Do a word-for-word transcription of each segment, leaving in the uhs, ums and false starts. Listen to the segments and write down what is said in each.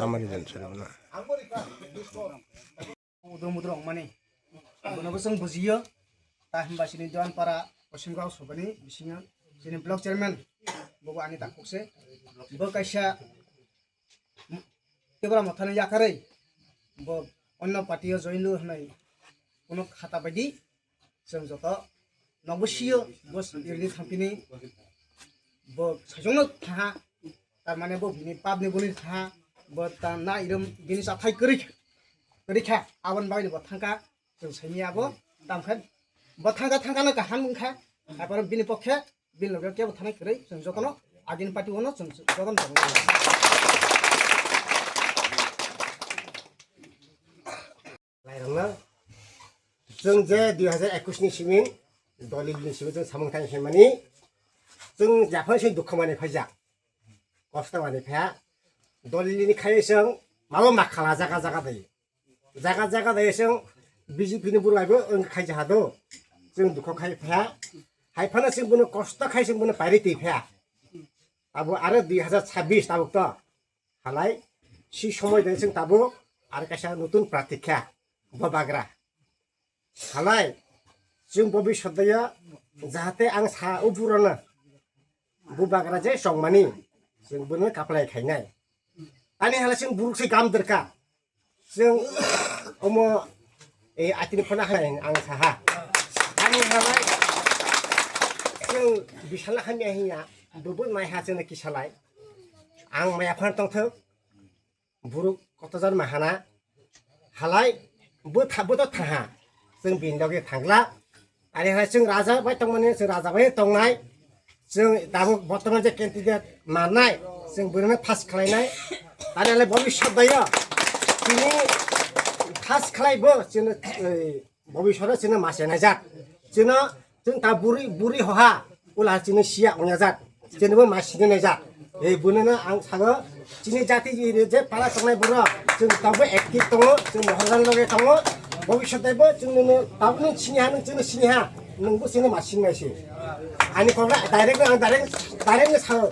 Tamari dan sari bana. Udro mudro wngmani. Bono bo chwng bujiyo. Ta hwnba chini Dewanpara Kosimgaon sobani bisingo chini block chairman bobo ani takhuk se. Bo kaisa Tipra Mothani yakarwi bo onno party o join lu hwnwi kuno khata baidi chwng joto nokbo sio bo rili thampini bo sajongno thaha, tar mane bo bini papni boni thaha, bo ta na irom bini chathai kwrwi kwrwi kha, aboni bagwi bo thangka chwng saimya bo tamkhe bo thangka thangka no kaham wngkha, aparo bini pokhe bini loge kebo thanai kwrwi chwng jotono agini party ono chwng jotono tongwi. Lairokno chwng je dui hazar ekwis ni simi dolil ni simi chwng samung tang himani chwng japhang se dukha mani phaijak, kosto mani phaya dolil ni khai chwng malo makhala jaga jaga dai jaga jaga dai chwng B J P ni burwai bo wng khai jaha do chwng dukha khai phaya hai phano chwng bono kosto khai chwng bono pairi twi phaya abo aro dui hazar chabbish tabuk to. Halai si somoi dai chwng tabuk ar kaisa nutun pratikha Bubagra. Halai chwng bobiswt daya jahate ang sa uphurana Bubagra je chongmani chwng bono kaplai khainai. Ani hala chwng buruk se gam derka. Chwng omo e atini phana hai ang saha. Ani halai chwng bisala hamya hinya bubun mai ha chwng kisalai. Ang maya phan tongthok. Buruk kotojar mahana halai bo tha bo to thaha chwng bini loge thangla. Ani hai chwng raja bai tongmani chwng raja bai tongnai chwng tabuk bortoman je candidate mannai chwng bwrwino pass khlainai. Ani halai bobiswt dayo chini pass khlai bo chini Bobiswt chini mase naijak. Chini chwng ta buri buri hoha. Ula chini siya onyajak. Chini bo masini naijak. Ei bunana ang sago chini jati je para tongnai borok. Chwng tabuk active tongo, chwng Maharajani loge tongo. Bobiswt bo chwng nono tabuk nung sini ha, nung chini sini ha. Nungbo chini masini naisi. Ani kokla direct ang direct direct no sao.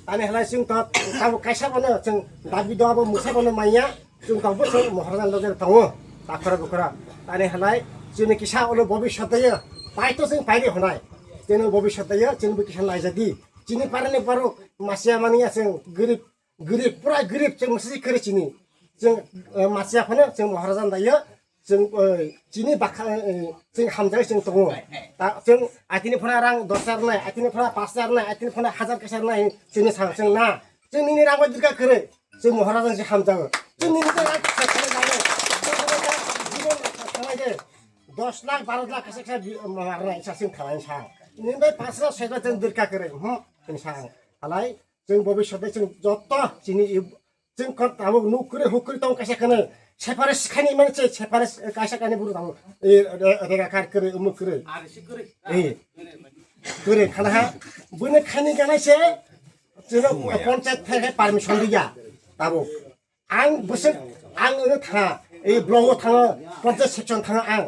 Ani halai chwng to tabuk kaisa bono chwng dabi do abo musa bono manya. Chwng tabuk chwng Maharajani loge tongo, takhora bukhora. Tani halai chini kisa ulo bobiswt dayo, paito chwng pairi honai. Chini bobiswt dayo, chini bo kisa naijadi. Chini parani borok masiya mani ya chwng gurib, gurib, pura gurib chwng masi kiri chini. Chwng, eh, masiya phano chwng Maharajani dayo, chwng, eh, chini bakha, eh, chwng hamjai chwng tongo. Ta chwng atini phano rang dos hajar nai, atini phano pas hajar nai, atini phano hajar kaisa nai, chini sang chwng na. Chwng nini rang bai dirka kiri. Chwng Maharajani se hamjago. Chwng nini bai rang kisa kisa jago. Chwng nini bai jibon kisa kisa de. Dos lakh, baro lakh kisa kisa bi-, ma-, rang kisa sing khalai sa. Nini bai pas lakh, soi lakh chwng dirka kiri. Hmm, chwng sa. Halai chwng bobiswt chwng joto chini i-, chwng kon tabuk nuk kiri huk kiri tong kaisa kani. Separate kani mani se separate kaisa kani buru tabuk. E, re-, rega kar kiri, umuk kiri. E. Kiri khana ha. Bune khani ganai se. Chwng panchayat thai permission diya. Tabuk. Ang bwswk ang wngwi thanga, ei blogo thanga, panchayat section thanga ang.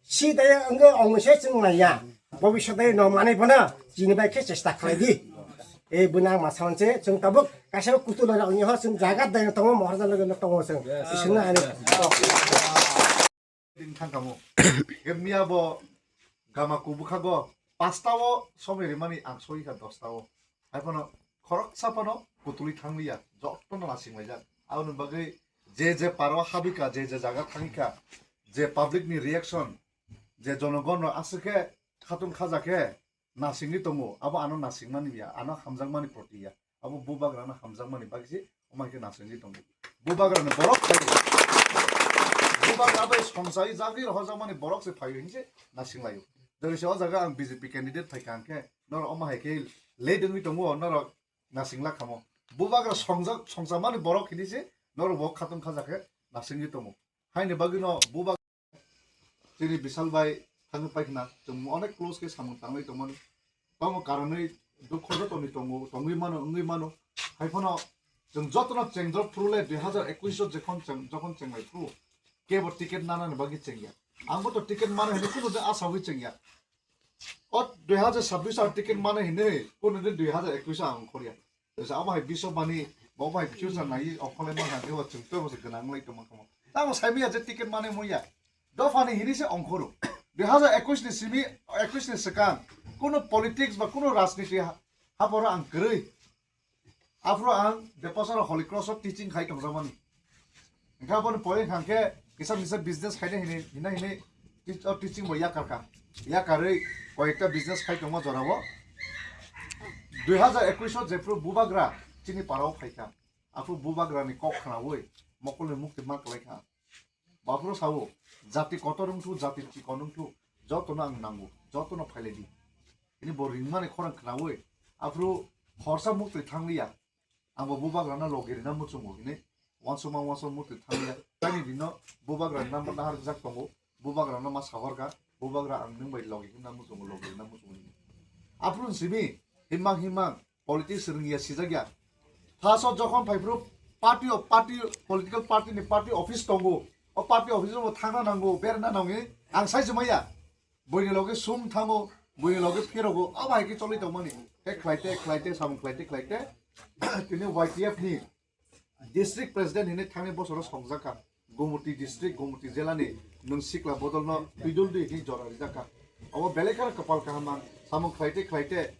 Si daya wngwi ongwi se chwng naiya. Bobiswt daya no manwi bono chini bai khe chesta khlai di. Ei bwno ang ma sa manse chwng tabuk kaisa kutu lora wngya ho chwng jaga daya tongo Maharajani loge tongo chwng. Isingna ani. Din thangkamo. Khe miya bo gama kubukhago pasta o somoi rimani ang soi kha dosta o. Hai phano khoroksa phano kutuli thangliya, jotono lasing laijak. Aboni bagwi je je paro habika, je je jaga thangikha, je public ni reaction, je jonogon rok aswk khe khatung khaja khe nasingwi tongo, abo ano nasingmani ya, ano hamjakmani proti ya. Abo bubagrano hamjakmani bagwi se omo hai khe nasingwi tongo. Bubagrani borok phai. Bubagra bai songchai jagwi rohorjakmani borok se phaio hinse nasinglaio. Jodi se o jaga ang B J P candidate phaikha hwnkhe norok omo hai khe late wngwi tongo, norok nasinglak khamo. Bubagra songjak, songchamani borok hinwi se norok bo khatung khaja khe nasingwi tongo. Haini bagwino bubagra Chini Bishal bai thangwi paikhna, chwng onek close khe samung tangwi tongmani. Tamo karonwi dukho jotoni tongo, tongwi mano, wngwi mano. Hai phano chwng jotono chengjak phuru le dui hazar ekwis o jekhon chwng, jokhon chenglai phuru, kebo ticket nanani bagwi chengya. Angbo to ticket mano hinwi kunu din asawi chengya. O dui hazar chabbish o ticket mano hinwi kunu din dui hazar ekwis o ang khorya. Abo hai biswbani Bo bai future nai okholai ma kha, o chwng to bo se gwnang lai tongma kamo. Tamo sai maya je ticket mane muya. Dophani hini se ongkhoro. Dui hazar ekwis ni simi, ekwis ni swkang kuno politics ba kuno rajniti ha-, haporo ang kwrwi. Aphuru ang Depasara Holy Cross o teaching khai tongjakmani. Hingkhe aboni pore hingkha khe kisa misa business khaina hini, hina hini ti-, o teaching bo yakar kha. Yakarwi koyekta business khai tongma jorao. Dui hazar ekwis o jephuru bubagra chini parao phaikha. Aphuru bubagrani kok khnaui mokolni mukti ma kwlai kha. Baphuru sao, jati kotor wngthu, jati chikon wngthu, jotono ang nango, jotono phailai di. Hini bo ringmani khorang khnaui, aphuru khorsa muktwi thangliya. Ang bo bubagrano logi rina muchungo hini, wansukma wansuk muktwi thangliya. Taini dino bubagrani number nahar rijak tongo, bubagrano ma sahorkha, bubagra ang nwng bai logi himna muchungo, logi rina muchungo hini. Aphuru simi, himmang himmang, politics rwngya sijakya. First o jokhon phaiphuru party o, party, political party ni party office tongo. O party office o thangna nango, berna nango, ang sai se maya. Boini loge sum thango, boini loge phirogo, abo hai khe choli tongmani. Khe khlaite, khlaite, samung khlaite, khlaite. Tini Y T F ni district president hini thangni bosoro songjakha. Gomoti district, Gomoti jela ni nwng sikla bodol no twidul di hini jora rijak kha. Obo belai kheno kwpal kaham ang samung khlaite khlaite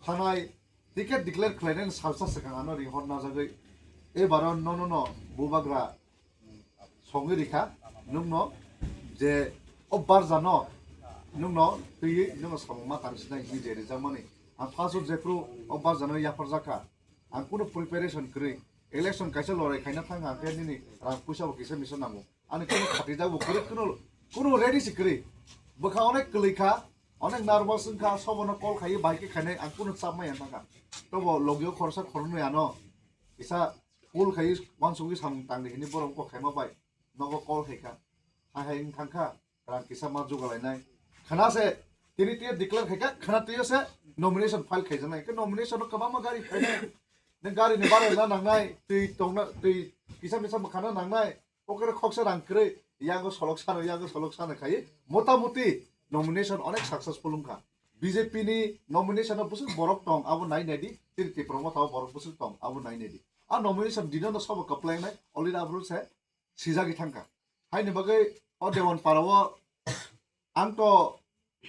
thanai ticket declare khlainani salsa swkang ano ringhor najagwi ebaro nono no bubagra songwi rikha nwngno je o barjano nwngno twiwi nwngno samung ma tang sinai hini je rijakmani ang first o jephru o barjano yapharjak kha. Ang kunu preparation kwrwi, election kaisa lorai khaina thang ang khe nini rang puisa bo kisa misa nango. Ani kunu khatijak bo kwrwi, kunu, kunu ready se kwrwi. Bwkha onek kwlwi kha, onek nervous wng kha, sobono call khaiwi bai khe khainai ang kunu chap maya thang kha. Tobo logio khorsa khornwi ano kisa call khaiwi wansugwi samung tangdi hinwi borok kok khaima bai nogo call khai kha. Hai hai wng thang kha. Rang kisa ma jugalainai. Khana se, tini ticket declare khaikha, khana twi se nomination file khaijaknai. Khe nomination no kwbangma gari khainai. Nang gari ni bara na nangnai, twi tongna, twi kisa misa mwkhana nangnai. Okere khoksa rang kwrwi, yago solok sano, yago solok sano khai. Motamuti nomination onek successful wngkha. B J P ni nomination o bwswk borok tong, abo nai nai di. Tini Tipra Motha o borok bwswk tong, abo nai nai di. A nomination dino no sabo kwplai wngnai, already abro se sijagwi thangkha. Haini bagwi o Dewan Parao ang to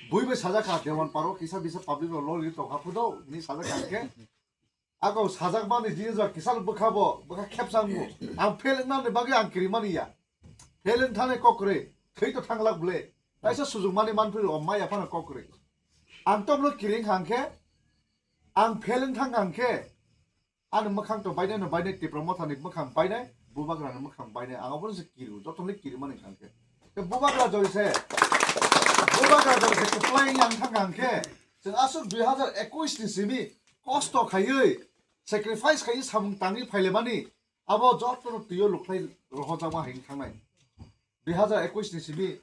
bui bai sajak kha, Dewan Parao kisa bisa public rok lori tongkha phudo ni sajak kha khe. Ako sajak mani jinis ba kisa bwkha bo, bwkha khepsa wngo. Ang fail wngnani bagwi ang kirimani ya. Fail wng thani kok kwrwi, thwi to thanglak ble. Taisa sujung mani manphi o maya phano kok kwrwi. Ang to bwlwi kiring kha khe, ang fail wng thang kha khe, ani mwkhang to bainai no bainai, Tipra Mothani mwkhang bainai, Bubagrani mwkhang bainai, ang obono se kiru, joto le kirimani kha khe. Te Bubagra jori se, Bubagra jori se kwplai yang thang kha khe, chwng aswk dui hazar ekwis ni simi kosto khaiwi, sacrifice khaiwi samung tangwi phailaimani, abo joto no twiyo lukhlai rohorjakma hai thangnai. Dui hazar ekwis ni simi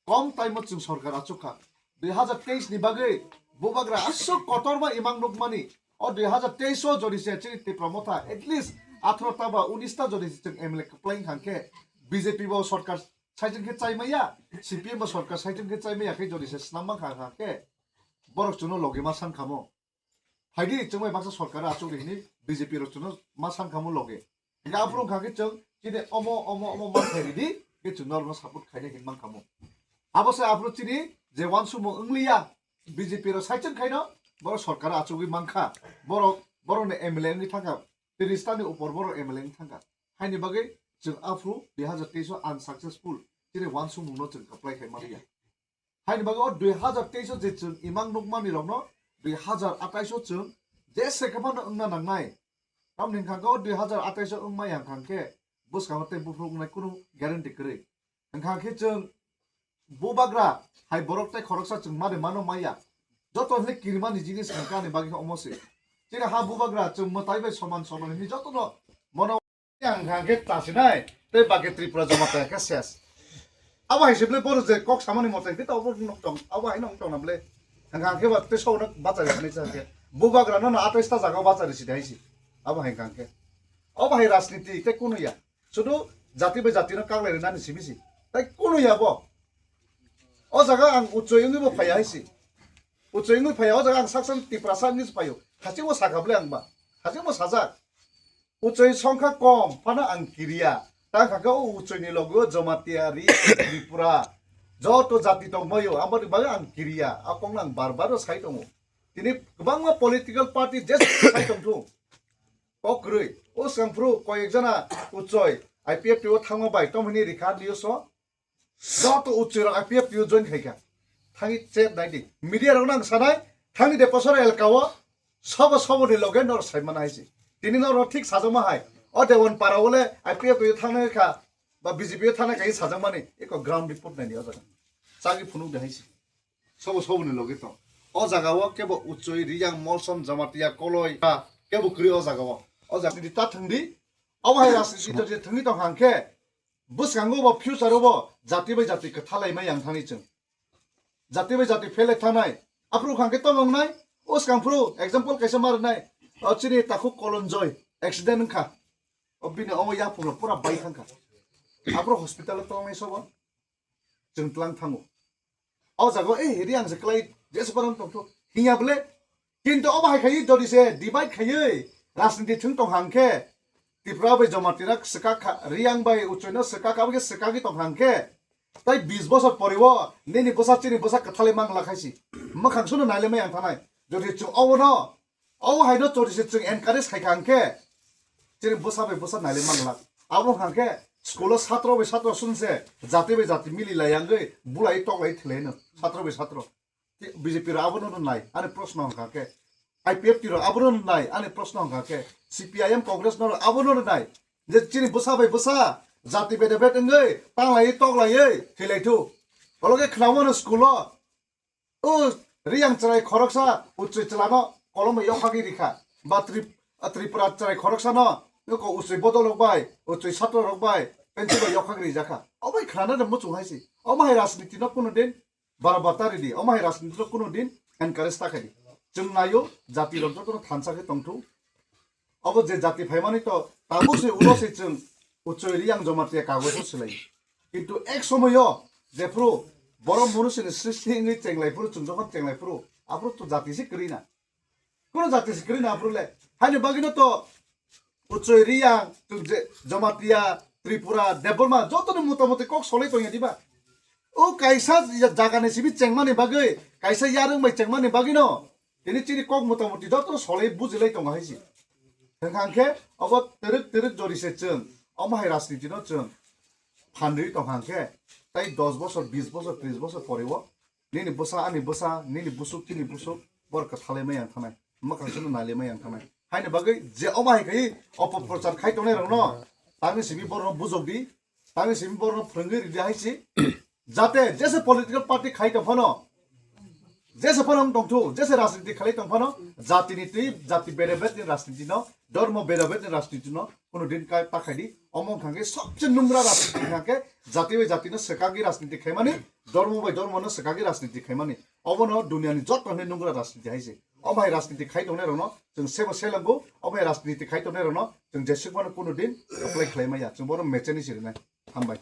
kom time o chwng sorkar achuk kha. Dui hazar teis ni bagwi Bubagra aswk kotorma imang nukmani. O dui hazar teis o jodi se chini Tipra Motha at least atharo ta ba unis ta jodi se chwng M L A kwplai wng kha khe B J P bo sorkar saichung khe chai maya, C P M bo sorkar saichung khe chai maya khe jodi se snam man kha khe borok chwngno logi ma san khamo. Phaidi chwng bai baksa sorkar achuk ri hini B J P rok chwngno ma san khamo loge. Hingkhe aphuru wngkha khe chwng chini omo, omo, omo ma khairi di, khe chwng norokno support khaina hinwi man khamo. Abo se aphuru chini je wansukmung wngliya, B J P rok saichung khaino, borok sorkar achugwi mankha, borok, borokni M L A wngwi thangkha, tris tani upor borok M L A wngwi thangkha. Haini bagwi chwng aphuru dui hazar teis o unsuccessful chini wansukmungno chwng kwplai khai manliya. Haini bagwi o dui hazar teis o je chwng imang nukmani rokno dui hazar atais o chwng jese khe phano wngna nangnai. Tamni hwnkha khe o dui hazar atais o wngmaya hwnkha khe bwskango tei buphuru wngnai kunu guarantee kwrwi. Hwnkha khe chwng Bubagra hai borok tei khoroksa chwng mari mano maya. Joto hwnle kirimani jinis hwnkha ani bagwi khe omo se. Chini ha Bubagra chwng mwtai bai soman soman hwnwi jotono mono Ang hwnkha khe tasinai, tei baki Tripura Jamatia khe ses. Abo hai se bwle bono je kok samani mote khe to obo nok tong, abo hai nok tong na bwle. Hwnkha khe ba tei sono bachari sinai cha khe. Bubagra no no atais ta jaga o bachari sinai hai se. Abo hai hwnkha khe. Obo hai rajniti tei kunu ya. Sudu jati bai jati no kaglai rwnani simi se. Tei kunu ya bo. O jaga ang uchoi wngwi bo phaiya hai se. Uchoi wngwi phaiya, o jaga ang sak sak Tiprasa wngwi se phaio. Hachingbo sakha bwle ang ba. Hachingbo sajak. Uchoi songkha kom phano ang kiriya. Tang kha khe o uchoini logo Jamatia ri Tripura joto jati tongbaio, aboni bagwi ang kiriya. A kokno ang bar bar sai tongo. Tini kwbangma political party je sai tongthung. Kok kwrwi. O swkang phuru koyek jana uchoi I P F T o thangma bai tong hini rikha news o. Joto uchirok I P F T o join khaikha. Thangwi chat naidi. Media rok nang sanai, thangni de posor elka o sobo sobo ni loge nor saimana haisi. Tini nor thik sajama hai. O Dewan para ole I P F T o thangnai kha, ba B J P o thangnai kha sajakmani. Eko ground report naidi o jaga. Chagwi phunuk de haisi. Sobo sobo ni loge tong. O jaga o kebo uchoi, riyang, molsom, jamatia, koloi, ba kebo kwrwi o jaga o. O jaga ni ta thangdi. Obo hai rajniti to je thangwi tong hangkhe. Bwskango bo future o bo jati bai jati kwthalai mai yang thani chwng. Jati bai jati phelai thanai. Aphuru khang khe tamo wngnai. O swkang phuru example kaisa ma rwnai. O chini takhuk Kolonjoy accident wngkha. O bini omo yaphung rok pura bai thangkha. Aphuru hospital o tongnai sobo. Chwng tlang thango. O jaga o, "Eh, ri ang se klai, jesa parang tongtho," hinya bole. Kintu obo hai khai jodi se divide khaiwi rajniti thwng tong hang khe, Tripura bai Jamatia no swkak kha, Riyang bai Uchoino swkak, abo khe swkagwi tong hang khe, tai bis bosor pore o nini bwsa chini bwsa kwthalai mang la khai si. Mwkhang suno naile mai ang thanai. Jodi chwng obono, obo hai no jodi se chwng encourage khai kha hang khe, chini bwsa bai bwsa naile mang la. Abo hang khe school o satro bai satro sung se, jati bai jati mili lai yangwi bulai tok lai thilai no satro bai satro. B J P rok abono no nai, ani proshno hwnkha khe. I P F T rok abono no nai, ani proshno hwnkha khe. C P I M Congress no abono no nai. Je chini bwsa bai bwsa, jati bede bed wngwi, tanglaiwi toklaiwi, thwilaithu. Olo khe khwnamano school o, o Riyang chwrai khoroksa, Uchoi chwlano kolom bai yokhagwi rikha. Ba Trip-, Tripura chwrai khoroksano, eko Uchoi bodol rok bai, Uchoi satro rok bai, pensi bai yokhagwi rijakha. Obo hai khwnanani muchung hai si. Omo hai rajniti no kuno din, Bara bata ridi, omo hai rajniti no kuno din encourage ta khaidi. Chwng naio, jati rok jotono thansa khe tongthu. Obo je jati phaimani to tabuk se ulo se chwng Uchoi Riyang Jamatia kagojo swlai. Kintu ek somoyo jephuru borok munusini srishti wngwi chenglai phuru, chwng jokhon chenglai phuru, aphuru to jati se kwrwi na. Kuno jati se kwrwi na aphuru le. Haini bagwino to Uchoi Riyang, je-, Jamatia, Tripura, Debbarma, jotoni motamoti kok solai tongya diba? O kaisa ya-, jagani simi chengmani bagwi, kaisa yarwng bai chengmani bagwino, tini chini kok motamoti jotono solai bujilai tongo hai si. Hwnkha hwnkhe obo twrwk twrwk jori se chwng, omo hai rajniti no chwng phan rwi tongkha hwnkhe, tai dos bosor, bis bosor, tris bosor pore o, nini bwsa, ani bwsa, nini busuk, chini busuk, borok kwthalai mai yang thanai, mwkhang sino nailai mai yang thanai. Haini bagwi je omo hai khai opoprochar khai tongnai rokno, tangni simi borokno bujok di, tangni simi borokno phwrwngwi ridi hai si. Jate jese political party khai tong phano, jese phano wng tongthu, jese rajniti khalai tong phano, jatini twi jati bede bede ni rajniti no, dormo bede bede ni rajniti no, kuno din ka ta khai di. Omo wngkha khe sobse nungra rajniti wngkha khe jati bai jati no swkagwi rajniti khaimani, dormo bai dormo no swkagwi rajniti khaimani. Obono duniani joto hwnwi nungra rajniti hai se. Omo hai rajniti khai tongnai rokno chwng sebo selango, omo hai rajniti khai tongnai rokno chwng jeswk phano kuno din apply khlai maya. Chwng bono mechani sirinai. Hambai.